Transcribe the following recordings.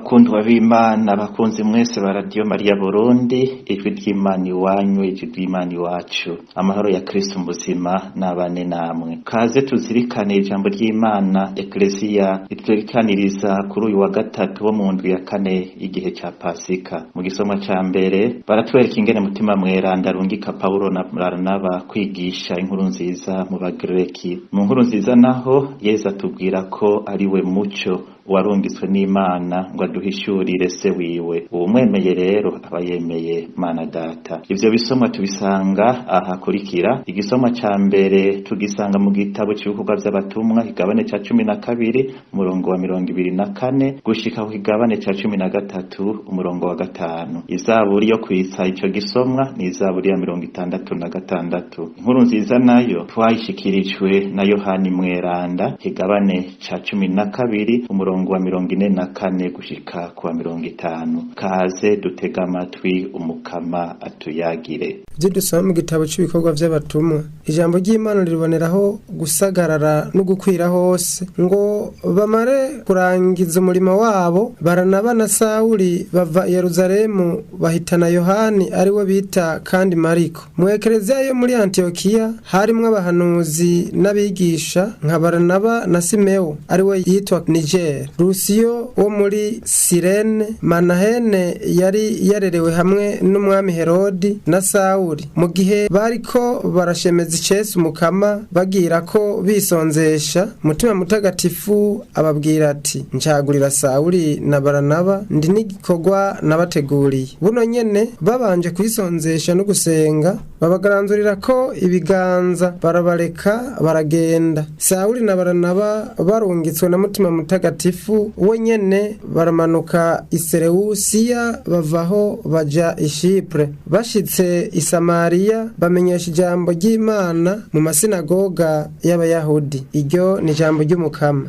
Bakundwa b'Imana, bakunzi mwese ba Radiyo Mariya Burundi, ijwi ry'Imana iwanyu, ijwi ry'Imana iwacu, amahoro ya Kristo muzima n'abane namwe. Kaze tuzirikane ijambo ry'Imana Eklesiya iturikaniriza kuri uyu wa gatatu wo mu ndwi ya kane igihe ca Pasika. Mu gisomwa ca mbere baratwereka ingene Mutima Mweranda arungika Pawulo na Baranaba kwigisha inkuru nziza mu Bagreki. Mu nkuru nziza naho Yezu atubwira ko ari we muco warungitswe n'Imana ngo aduhishurire se wiwe. Uwumwemeye rero aba yemeye Mana Data. Ivyo bisomwa tubisanga ahakurikira. Igisomwa ca mbere tugisanga mu gitabo c'ibikorwa vy'abatumwa, kigabane ca 12 umurongo wa 24 gushika ku kigabane ca 13 umurongo wa 5. Izaburi yo kwitsa ico gisomwa ni izaburi ya 66. Inkuru nziza nayo twayishikirijwe na Yohani Mweranda, kigabane ca 12 umurongo wa 44 gushika kuwa 50. Kaze dutega amatwi umukama atuyagire. Ibyo dusoma mu gitabo cy'ibikorwa by'abatumwa, ijambo ry'Imana riboneraho gusagarara no gukwira hose, ngo bamare kurangiza umurimo wabo. Baranaba na Sawuli bava i Yerusalemu bahitana Yohani ari we bita kandi Mariko. Mu ekereziya yo muri Antiyokiya harimwo abahanuzi n'abigisha nka Baranaba na Simewo ari we yitwa Niger, Lusiyo wo muri Sirene, Manahene yari yarerewe hamwe n'umwami Herodi na Sawuli. Mu gihe bariko barashemeza icesi umukama bagira ko bisonzesha, Mutima Mutagatifu ababwira ati: ncagurira Sawuli na Baranaba ndi n'igikorwa nabateguriye. Buno nyene babanje kwisonzesha no gusenga, babagaranzurira ko ibiganza, barabareka baragenda. Sawuli na Baranaba barungitswe na Mutima Mutagatifu we nyene baramanuka i Seleusiya, bavaho baja i Shipure. Bashitse i Samariya bamenyesha ijambo ry'Imana mu masinagoga y'Abayahudi. Iryo ni ijambo ry'umukama.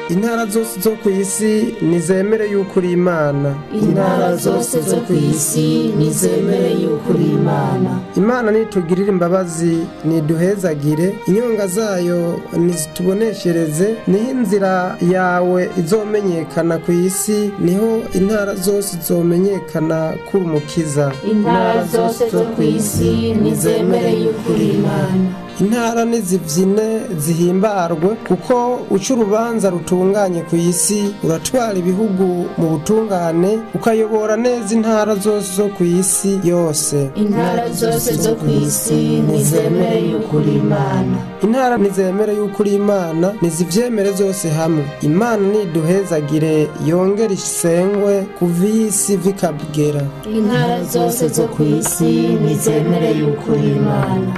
Intara zose zo kw'isi nizemere yuko uri Imana. Intara zose zo kw'isi nizemere yuko uri Imana. Imana nitugirire imbabazi, niduhezagire, inyonga zayo nizituboneshereze, niho inzira yawe izomenyekana kw'isi, niho intara zose zomenyekana kuri umukiza. Intara zose zo kw'isi nizemere yuko uri Imana. Intara nizivyine zihimbarwe, kuko uca urubanza rutunganye ku isi, uratwara ibihugu mu butungane, ukayobora neza intara zose zo ku isi yose. Intara zose zo ku isi nizemere yuko uri Imana. Intara nizemere yuko uri Imana, nizivyemere zose hamwe. Imana niduhezagire, yongere isengwe kuva isi vikabwera. Intara zose zo ku isi nizemere yuko uri Imana.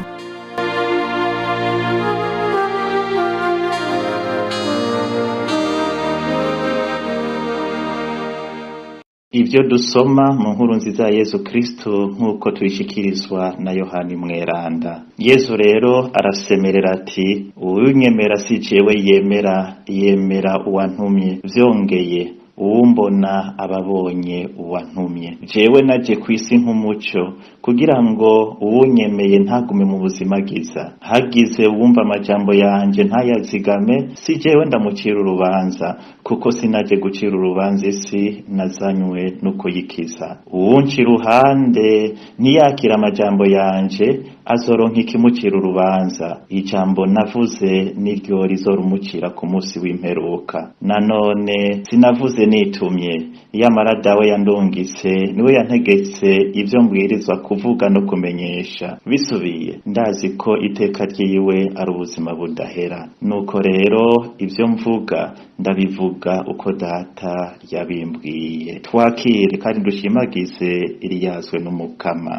Ivyo dusoma mu nkuru nziza ya Yezu Kristo nk'uko tuyishikirizwa na Yohani Mweranda. Yezu rero arasemerera ati: uwunyemera si jewe yemera, yemera uwantumye. Vyongeye uwumbona ababonye uwantumye. Jewe naje kw'isi nk'umuco, kugira ngo uwunyemeye ntagume mu buzimagiza. Hagize uwumva amajambo yanje ntayazigame, si jewe ndamucira urubanza, kuko sinaje gucira urubanza isi, nazanywe no kuyikiza. Uwunca iruhande ntiyakira amajambo yanje, azoronka ikimucira urubanza. Ijambo navuze niryo rizorumucira ku munsi w'imperuka. Nanone sinavuze nitumye, yamara Dawe yandungitse, niwe yantegetse ivyo mbwirizwa kuvuga no kumenyesha. Bisubiye ndazi ko iteka ryiwe ari ubuzima budahera. Nuko rero ivyo mvuga ndabivuga uko Data yabimbwiye. Twakire kandi dushimagize iriyazwe n'umukama.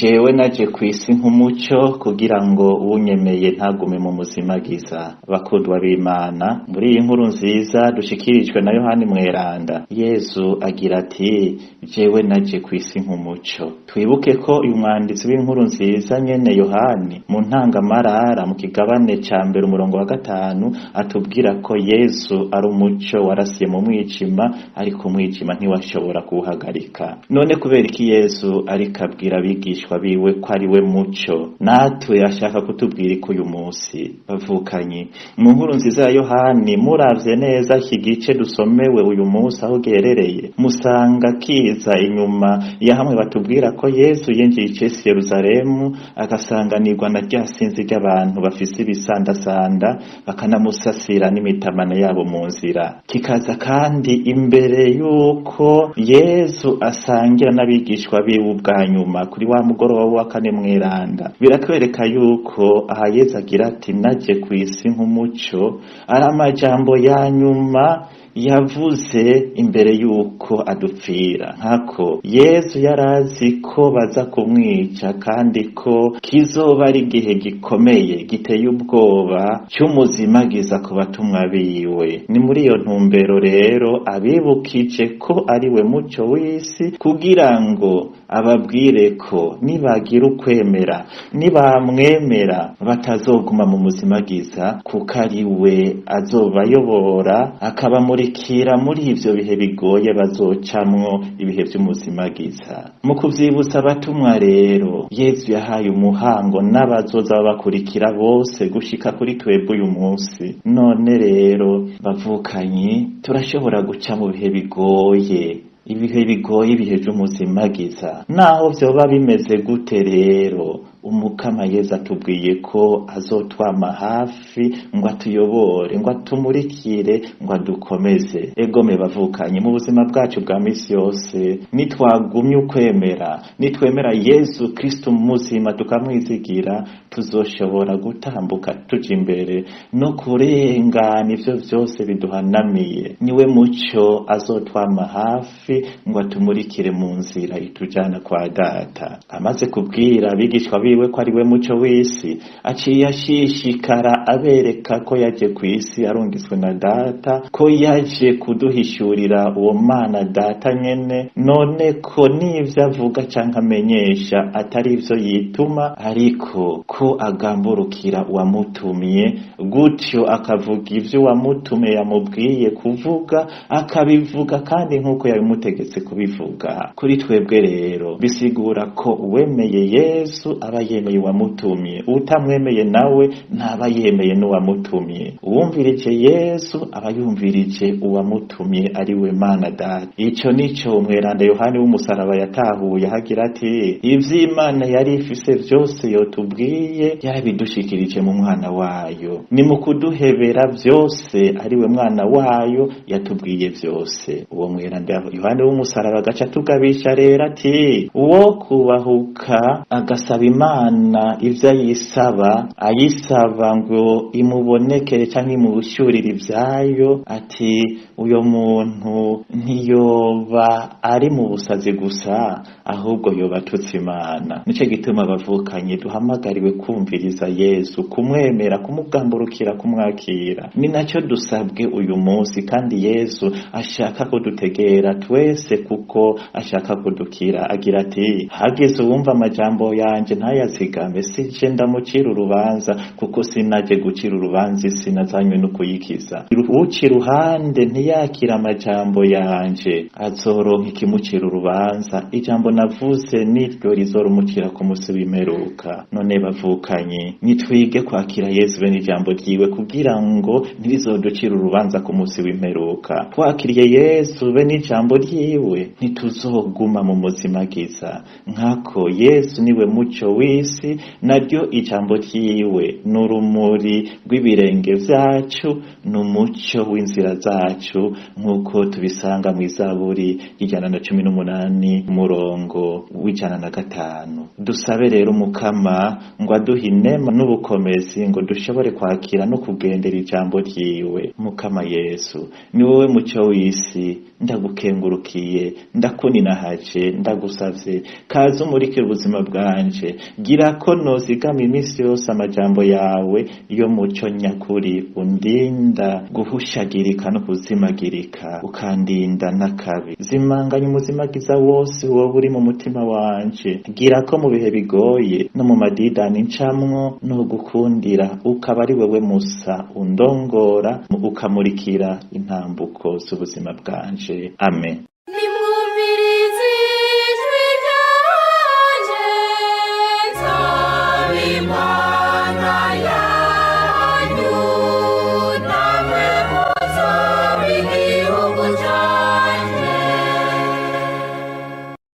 Jewe naje kw'isi nk'umuco kugira ngo uwunyemeye ntagume mu muzimagiza. Bakundwa b'Imana, muri iyi nkuru nziza dushikirijwe na Yohani Mweranda, Yezu agira ati jewe naje kw'isi nk'umuco. Twibuke ko uyu mwanditsi w'inkuru nziza nyene Yohani mu ntangamarara mu kigabane ca mbere umurongo wa 5 atubwira ko Yezu ari umuco warasiye mu mwijima, ariko umwijima ntiwashobora kuwuhagarika. None kubera iki Yezu ariko abwira abigishwa biwe ko ari we muco, natwe ashaka kutubwira ko uyu munsi? Bavukanye, mu nkuru nziza ya Yohani muravye neza iki gice dusomewe uyu munsi aho giherereye, musanga kiza inyuma ya hamwe batubwira ko Yezu yinjiye icesi Yerusalemu agasanganirwa na rya sinzi ry'abantu bafise ibisandasanda bakanamusasira n'imitamana yabo mu nzira. Kikaza kandi imbere yuko Yezu asangira n'abigishwa biwe ubwa nyuma kuri wa mugoroba wa kane mweranda. Birakwereka yuko aha Yezu agira ati naje kw'isi nk'umuco ari amajambo ya nyuma yavuze imbere yuko adupfira. Nkako Yezu yarazi ko baza kumwica kandi ko kizoba ari igihe gikomeye giteye ubwoba cy'umuzimagiza ku batumwa biwe. Ni muri iyo ntumbero rero abibukije ko ari we muco w'isi, kugira ngo ababwire ko nibagira ukwemera, nibamwemera batazoguma mu muzimagiza, kuko ari we azobayobora akabamurikira muri ivyo bihe bigoye bazocamwo, ibihe vy'umuzimagiza. Mu kuvyibutsa abatumwa rero, Yezu yahaye umuhango n'abazoza babakurikira bose gushika kuri twebwe uyu munsi. None rero bavukanyi, turashobora guca mu bihe bigoye, ibihe bigoye, ibihe vy'umuzimagiza. Naho vyoba bimeze gute rero, Umukama Yezu atubwiye ko azotwama hafi ngo atuyobore, ngo atumurikire, ngo adukomeze. Egome bavukanye, mu buzima bwacu bwa misi yose nitwagumye ukwemera, nitwemera Yezu Kristo muzima tukamwizigira, tuzoshobora gutambuka tuja imbere no kurengana ivyo vyose biduhanamiye. Niwe muco azotwama hafi ngo atumurikire mu nzira itujana kwa Data. Amaze kubwira abigishwa biwe ko ari we muco w'isi, aciye ashishikara abereka ko yaje kw'isi arungitswe na Data, ko yaje kuduhishurira uwo Mana Data nyene. None ko n'ivyo avuga canke amenyesha atari ivyo yituma, ariko ko agamburukira uwamutumye, gutyo akavuga ivyo uwamutumye yamubwiye kuvuga, akabivuga kandi nk'uko yabimutegetse kubivuga. Kuri twebwe rero bisigura ko uwemeye Yezu aba yemeye uwamutumye, utamwemeye nawe ntaba yemeye n'uwamutumye. Uwumvirije Yezu aba yumvirije uwamutumye ari we Mana Data. Ico nico umweranda Yohani w'umusaraba yatahuye ahagira ati ivy'Imana yari ifise vyose yotubwiye yarabidushikirije mu mwana wayo. Ni mu kuduhebera vyose ari we mwana wayo yatubwiye vyose. Uwo mweranda Yohani w'umusaraba agaca atugabisha rero ati uwo kubahuka agasaba Imana ivyo ayisaba, ayisaba ngo imubonekere canke imushurire ivyayo, ati uyo muntu ntiyoba ari mu busazi gusa, ahubwo yoba atutse Imana. Nico gituma abavukanye duhamagariwe kumviriza Yezu, kumwemera, kumugamburukira, kumwakira. Ni naco dusabwe uyu munsi, kandi Yezu ashaka kudutegera twese kuko ashaka kudukira. Agira ati hagize uwumva amajambo yanje ntayazigame, sije ndamucira urubanza, kuko sinaje gucira urubanza isi, nazanywe no kuyikiza. Uca iruhande ntiyakira amajambo yanje azoronka ikimucira urubanza, ijambo navuze niryo rizorumucira ku munsi w'imperuka. None bavukanye, nitwige kwakira Yezu bene ijambo ryiwe, kugira ngo ntirizoducira urubanza ku munsi w'imperuka. Twakiriye Yezu bene ijambo ryiwe, ntituzoguma mu muzimagiza. Nkako Yezu niwe muco w'isi, naryo ijambo ryiwe n'urumuri rw'ibirenge vyacu, n'umuco w'inzira zacu, nk'uko tubisanga mw'Izaburi 118 umurongo w'105. Dusabe rero Umukama ngo aduhe inema n'ubukomezi ngo dushobore kwakira no kugendera ijambo ryiwe. Mukama Yesu, ni wowe muco w'isi, Ndagukengurukiye, ndakuninahaje, ndagusavye, kaze umurikire ubuzima bwanje. Gira ko nozigama iminsi yose amajambo yawe yo muco nyakuri, undinda guhushagirika no kuzimagirika, ukandinda n'akabi. Zimanganya umuzimagiza wose woba uri mu mutima wanje. Gira ko mu bihe bigoye no mu madidani ncamwo no gukundira, ukaba ari wewe musa undongora, ukamurikira intambuko z'ubuzima bwanje. Amen.